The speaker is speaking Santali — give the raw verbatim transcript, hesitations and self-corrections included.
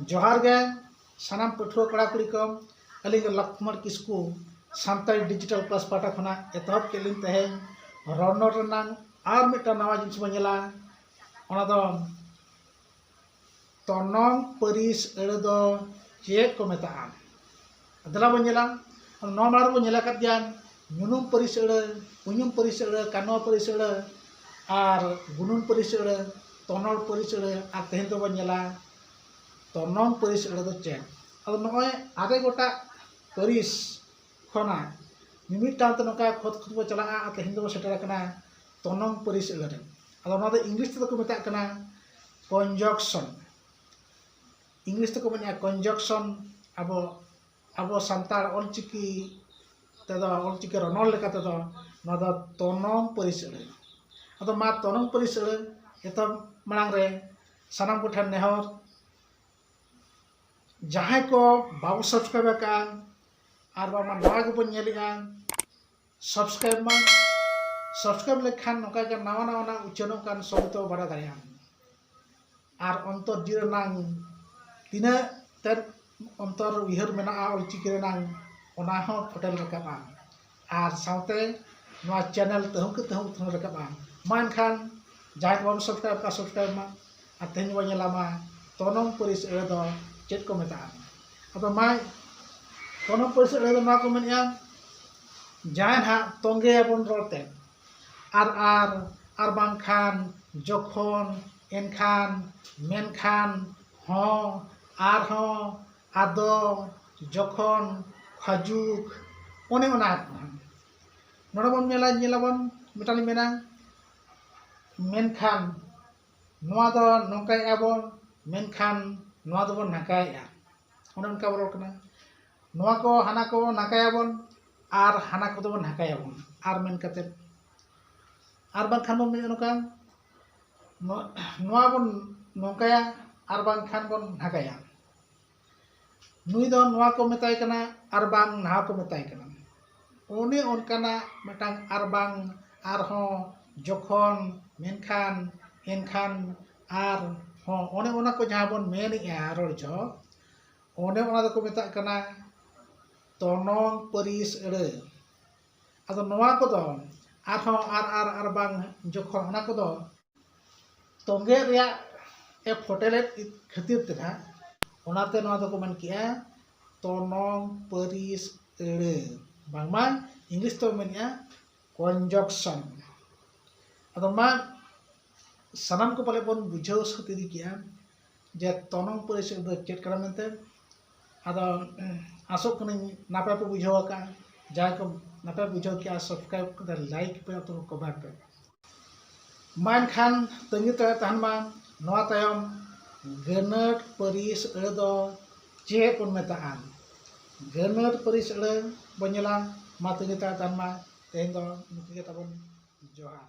ᱡᱚᱦᱟᱨ ᱜᱮ ᱥᱟᱱᱟᱢ ᱯᱟᱹᱴᱷᱩᱣᱟᱹ ᱠᱚᱲᱟ ᱠᱩᱲᱤ ᱠᱚ᱾ ᱟᱹᱞᱤᱧ ᱫᱚ ᱞᱚᱠᱷᱢᱚᱬ ᱠᱤᱥᱠᱩ, ᱥᱟᱱᱛᱟᱲᱤ ᱰᱤᱡᱤᱴᱟᱞ ᱠᱞᱟᱥ ᱯᱟᱦᱴᱟ ᱠᱷᱚᱱᱟᱜ ᱮᱛᱚᱦᱚᱵ ᱠᱮᱫ ᱞᱤᱧ ᱛᱮᱦᱮᱧ ᱨᱚᱱᱚᱲ ᱨᱮᱱᱟᱝ ᱟᱨ ᱢᱤᱫᱴᱟᱝ ᱱᱟᱣᱟ ᱡᱤᱱᱤᱥ ᱵᱚᱱ ᱧᱮᱞᱟ᱾ ᱚᱱᱟ ᱫᱚ ᱛᱚᱱᱚᱝ ᱯᱟᱹᱨᱤᱥ ᱟᱹᱲᱟᱹ ᱫᱚ ᱪᱮᱫ ᱠᱚ ᱢᱮᱛᱟᱜᱼᱟ? ᱫᱮᱞᱟ ᱵᱚᱱ ᱧᱮᱞᱟ᱾ ᱱᱚᱣᱟ ᱢᱟᱲᱟᱝ ᱨᱮᱵᱚᱱ ᱧᱮᱞ ᱟᱠᱟᱫ ᱜᱮᱭᱟ, ᱧᱩᱱᱩᱢ ᱯᱟᱹᱨᱤᱥ ᱟᱹᱲᱟᱹ, ᱩᱧᱩᱢ ᱯᱟᱹᱨᱤᱥ ᱟᱹᱲᱟᱹ, ᱠᱟᱱᱣᱟ ᱯᱟᱹᱨᱤᱥ ᱟᱹᱲᱟᱹ, ᱟᱨ ᱜᱩᱱᱩᱱ ᱯᱟᱹᱨᱤᱥ ᱟᱹᱲᱟᱹ, ᱛᱚᱱᱚᱲ ᱯᱟᱹᱨᱤᱥ ᱟᱹᱲᱟᱹ, ᱟᱨ ᱛᱮᱦᱮᱧ ᱫᱚᱵᱚᱱ ᱧᱮᱞᱟ ᱛᱚᱱᱚᱝ ᱯᱟᱹᱨᱤᱥ ᱟᱹᱲᱟᱹ ᱫᱚ ᱪᱮᱫ᱾ ᱟᱫᱚ ᱱᱚᱜᱼᱚᱭ ᱟᱨᱮ ᱜᱚᱴᱟᱝ ᱯᱟᱹᱨᱤᱥ ᱠᱷᱚᱱᱟᱜ ᱢᱤᱢᱤᱫᱴᱟᱝ ᱛᱮ ᱱᱚᱝᱠᱟ ᱠᱷᱚᱛ ᱠᱷᱚᱛ ᱵᱚ ᱪᱟᱞᱟᱜᱼᱟ᱾ ᱟᱨ ᱛᱮᱦᱮᱧ ᱫᱚᱵᱚ ᱥᱮᱴᱮᱨ ᱟᱠᱟᱱᱟ ᱛᱚᱱᱚᱝ ᱯᱟᱹᱨᱤᱥ ᱟᱹᱲᱟᱹ ᱨᱮ᱾ ᱟᱫᱚ ᱱᱚᱣᱟ ᱫᱚ ᱤᱝᱞᱤᱥ ᱛᱮᱫᱚ ᱠᱚ ᱢᱮᱛᱟᱜ ᱠᱟᱱᱟ ᱠᱚᱱᱡᱚᱠᱥᱚᱱ᱾ ᱤᱝᱞᱤᱥ ᱛᱮᱠᱚ ᱢᱮᱱᱮᱫᱼᱟ ᱠᱚᱱᱡᱚᱠᱥᱚᱱ᱾ ᱟᱵᱚ ᱟᱵᱚ ᱥᱟᱱᱛᱟᱲ ᱚᱞᱪᱤᱠᱤ ᱛᱮᱫᱚ, ᱚᱞᱪᱤᱠᱤ ᱨᱚᱱᱚᱲ ᱞᱮᱠᱟ ᱛᱮᱫᱚ ᱱᱚᱣᱟ ᱫᱚ ᱛᱚᱱᱚᱝ ᱯᱟᱹᱨᱤᱥ ᱟᱹᱲᱟᱹ᱾ ᱟᱫᱚ ᱢᱟ ᱛᱚᱱᱚᱝ ᱯᱟᱹᱨᱤᱥ ᱟᱹᱲᱟᱹ ᱮᱛᱚᱦᱚᱵ ᱢᱟᱲᱟᱝ ᱨᱮ ᱥᱟᱱᱟᱢ ᱠᱚᱴᱷᱮᱱ ᱱᱮᱦᱚᱨ, ᱡᱟᱦᱟᱸᱭ ᱠᱚ ᱵᱟᱵᱚ ᱥᱟᱵᱥᱠᱨᱟᱭᱤᱵ ᱟᱠᱟᱫᱼᱟ ᱟᱨ ᱵᱟᱝᱢᱟ ᱱᱟᱣᱟ ᱜᱮᱵᱚᱱ ᱧᱮᱞᱮᱫᱼᱟ, ᱥᱟᱵᱥᱠᱨᱟᱭᱤᱵ ᱢᱟ᱾ ᱥᱟᱵᱥᱠᱨᱟᱭᱤᱵ ᱞᱮᱠᱷᱟᱱ ᱱᱚᱝᱠᱟ ᱜᱮ ᱱᱟᱣᱟ ᱱᱟᱣᱟᱱᱟᱜ ᱩᱪᱷᱟᱹᱱᱚᱜ ᱠᱟᱱ ᱥᱚᱵᱫᱚ ᱵᱟᱲᱟᱭ ᱫᱟᱲᱮᱭᱟᱜᱼᱟ᱾ ᱟᱨ ᱚᱱᱛᱚᱨ ᱡᱤᱣᱤ ᱨᱮᱱᱟᱝ ᱛᱤᱱᱟᱹᱜ ᱛᱮᱫ ᱚᱱᱛᱚᱨ ᱩᱭᱦᱟᱹᱨ ᱢᱮᱱᱟᱜᱼᱟ ᱚᱞᱪᱤᱠᱤ ᱨᱮᱱᱟᱝ, ᱚᱱᱟ ᱦᱚᱸ ᱯᱷᱚᱴᱮᱞ ᱨᱟᱠᱟᱵᱼᱟ᱾ ᱟᱨ ᱥᱟᱶᱛᱮ ᱱᱚᱣᱟ ᱪᱮᱱᱮᱞ ᱛᱟᱹᱦᱩ ᱠᱮ ᱛᱟᱹᱦᱩ ᱩᱛᱱᱟᱹᱣ ᱨᱟᱠᱟᱵᱼᱟ᱾ ᱢᱟ ᱮᱱᱠᱷᱟᱱ ᱡᱟᱦᱟᱸᱭ ᱠᱚ ᱵᱟᱵᱚᱱ ᱥᱟᱵᱥᱠᱨᱟᱭᱤᱵ ᱠᱟᱜᱼᱟ, ᱥᱟᱵᱥᱠᱨᱟᱭᱤᱵ ᱢᱟ᱾ ᱟᱨ ᱛᱮᱦᱮᱧ ᱵᱚᱱ ᱧᱮᱞᱟ ᱢᱟ ᱛᱚᱱᱚᱝ ᱯᱟᱹᱨᱤᱥ ᱟᱹᱲᱟᱹ ᱫᱚ ᱪᱮᱫ ᱠᱚ ᱢᱮᱛᱟᱜᱼᱟ᱾ ᱟᱫᱚ ᱢᱟ ᱛᱚᱱᱚᱝ ᱯᱟᱹᱨᱤᱥ ᱟᱹᱲᱟᱹ ᱫᱚ ᱱᱚᱣᱟ ᱠᱚ ᱢᱮᱱᱮᱫᱼᱟ, ᱡᱟᱦᱟᱸᱭ ᱱᱟᱦᱟᱜ ᱛᱚᱸᱜᱮᱭᱟᱵᱚᱱ ᱨᱚᱲ ᱛᱮ, ᱟᱨ ᱟᱨ ᱟᱨ ᱵᱟᱝᱠᱷᱟᱱ, ᱡᱚᱠᱷᱚᱱ, ᱮᱱᱠᱷᱟᱱ, ᱢᱮᱱᱠᱷᱟᱱ, ᱦᱚᱸ, ᱟᱨᱦᱚᱸ, ᱟᱫᱚ, ᱡᱚᱠᱷᱚᱱ, ᱠᱷᱟᱡᱩᱠ, ᱚᱱᱮ ᱚᱱᱟ᱾ ᱱᱚᱰᱮ ᱵᱚᱱ ᱧᱮᱞᱟ, ᱧᱮᱞᱟᱵᱚᱱ, ᱢᱤᱫᱴᱟᱝ ᱞᱤᱧ ᱢᱮᱱᱟ, ᱢᱮᱱᱠᱷᱟᱱ ᱱᱚᱣᱟ ᱫᱚ ᱱᱚᱝᱠᱟᱭᱮᱫᱼᱟ ᱵᱚᱱ, ᱢᱮᱱᱠᱷᱟᱱ ᱱᱚᱣᱟ ᱫᱚᱵᱚᱱ ᱱᱟᱠᱟᱭᱮᱫᱼᱟ᱾ ᱚᱱᱮ ᱚᱱᱠᱟ ᱵᱚᱱ ᱨᱚᱲ ᱠᱟᱱᱟ᱾ ᱱᱚᱣᱟ ᱠᱚ ᱦᱟᱱᱟ ᱠᱚ ᱱᱟᱠᱟᱭᱟᱵᱚᱱ ᱟᱨ ᱦᱟᱱᱟ ᱠᱚᱫᱚ ᱵᱚᱱ ᱱᱟᱠᱟᱭᱟᱵᱚᱱ, ᱟᱨ ᱢᱮᱱ ᱠᱟᱛᱮᱫ᱾ ᱟᱨ ᱵᱟᱝᱠᱷᱟᱱ ᱵᱚᱱ ᱢᱮᱱᱟ ᱱᱚᱝᱠᱟ, ᱱᱚᱣᱟ, ᱱᱚᱣᱟ ᱵᱚᱱ ᱱᱚᱝᱠᱟᱭᱟ ᱟᱨ ᱵᱟᱝᱠᱷᱟᱱ ᱵᱚᱱ ᱱᱟᱠᱟᱭᱟ᱾ ᱱᱩᱭ ᱫᱚ ᱱᱚᱣᱟ ᱠᱚ ᱢᱮᱛᱟᱭ ᱠᱟᱱᱟ ᱟᱨ ᱵᱟᱝ ᱱᱟᱦᱟ ᱠᱚ ᱢᱮᱛᱟᱭ ᱠᱟᱱᱟ᱾ ᱚᱱᱮ ᱚᱱᱠᱟᱱᱟᱜ ᱢᱤᱫᱴᱟᱝ ᱟᱨ ᱵᱟᱝ, ᱟᱨᱦᱚᱸ, ᱡᱚᱠᱷᱚᱱ, ᱢᱮᱱᱠᱷᱟᱱ, ᱮᱱᱠᱷᱟᱱ, ᱟᱨ ᱦᱚᱸ, ᱚᱱᱮ ᱚᱱᱟ ᱠᱚ ᱡᱟᱦᱟᱸ ᱵᱚᱱ ᱢᱮᱱᱮᱜᱼᱟ ᱨᱚᱲ ᱡᱚᱦᱚᱜ, ᱚᱱᱮ ᱚᱱᱟ ᱫᱚᱠᱚ ᱢᱮᱛᱟᱜ ᱠᱟᱱᱟ ᱛᱚᱱᱚᱝ ᱯᱟᱹᱨᱤᱥ ᱟᱹᱲᱟᱹ᱾ ᱟᱫᱚ ᱱᱚᱣᱟ ᱠᱚᱫᱚ ᱟᱨᱦᱚᱸ ᱟᱨ ᱟᱨ ᱟᱨ ᱵᱟᱝ ᱡᱚᱠᱷᱚᱱ ᱚᱱᱟ ᱠᱚᱫᱚ ᱛᱚᱸᱜᱮ ᱨᱮᱭᱟᱜ ᱮ ᱯᱷᱚᱴᱮᱞᱮᱫ ᱠᱷᱟᱹᱛᱤᱨ ᱛᱮ ᱱᱟᱦᱟᱜ, ᱚᱱᱟᱛᱮ ᱱᱚᱣᱟ ᱫᱚᱠᱚ ᱢᱮᱱ ᱠᱮᱜᱼᱟ ᱛᱚᱱᱚᱝ ᱯᱟᱹᱨᱤᱥ ᱟᱹᱲᱟᱹ, ᱵᱟᱝᱢᱟ ᱤᱝᱞᱤᱥ ᱛᱮ ᱢᱮᱱᱮᱜᱼᱟ conjunction᱾ ᱟᱫᱚ ᱢᱟ ᱥᱟᱱᱟᱢ ᱠᱚ ᱯᱟᱞᱮ ᱵᱚᱱ ᱵᱩᱡᱷᱟᱹᱣ ᱥᱟᱹᱛ ᱤᱫᱤ ᱠᱮᱜᱼᱟ ᱡᱮ ᱛᱚᱱᱚᱝ ᱯᱟᱹᱨᱤᱥ ᱟᱹᱲᱟᱹ ᱫᱚ ᱪᱮᱫ ᱠᱟᱱᱟ ᱢᱮᱱᱛᱮ᱾ ᱟᱫᱚ ᱟᱥᱚᱜ ᱠᱟᱹᱱᱟᱹᱧ ᱱᱟᱯᱟᱭ ᱯᱮ ᱵᱩᱡᱷᱟᱹᱣ ᱟᱠᱟᱫᱼᱟ᱾ ᱡᱟᱦᱟᱸᱭ ᱠᱚ ᱱᱟᱯᱟᱭ ᱵᱩᱡᱷᱟᱹᱣ ᱠᱮᱜᱼᱟ, subscribe ᱠᱟᱛᱮ like ᱯᱮ, ᱟᱨ comment ᱯᱮ᱾ ᱢᱟ ᱮᱱᱠᱷᱟᱱ ᱛᱟᱺᱜᱤ ᱛᱟᱲᱟᱜ ᱛᱟᱦᱮᱱ ᱢᱟ ᱱᱚᱣᱟ ᱛᱟᱭᱚᱢ ᱜᱟᱹᱱᱟᱹᱴ ᱯᱟᱹᱨᱤᱥ ᱟᱹᱲᱟᱹ ᱫᱚ ᱪᱮᱫ ᱵᱚᱱ ᱢᱮᱛᱟᱜᱼᱟ᱾ ᱜᱟᱹᱱᱟᱹᱴ ᱯᱟᱹᱨᱤᱥ ᱟᱹᱲᱟᱹ ᱵᱚᱱ ᱧᱮᱞᱟ᱾ ᱢᱟ ᱛᱟᱺᱜᱤ ᱛᱟᱲᱟᱜ ᱛᱟᱦᱮᱱ ᱢᱟ᱾ ᱛᱮᱦᱮᱧ ᱫᱚ ᱱᱤᱝᱠᱟᱹ ᱜᱮ ᱛᱟᱵᱚᱱ᱾ ᱡᱚᱦᱟᱨ᱾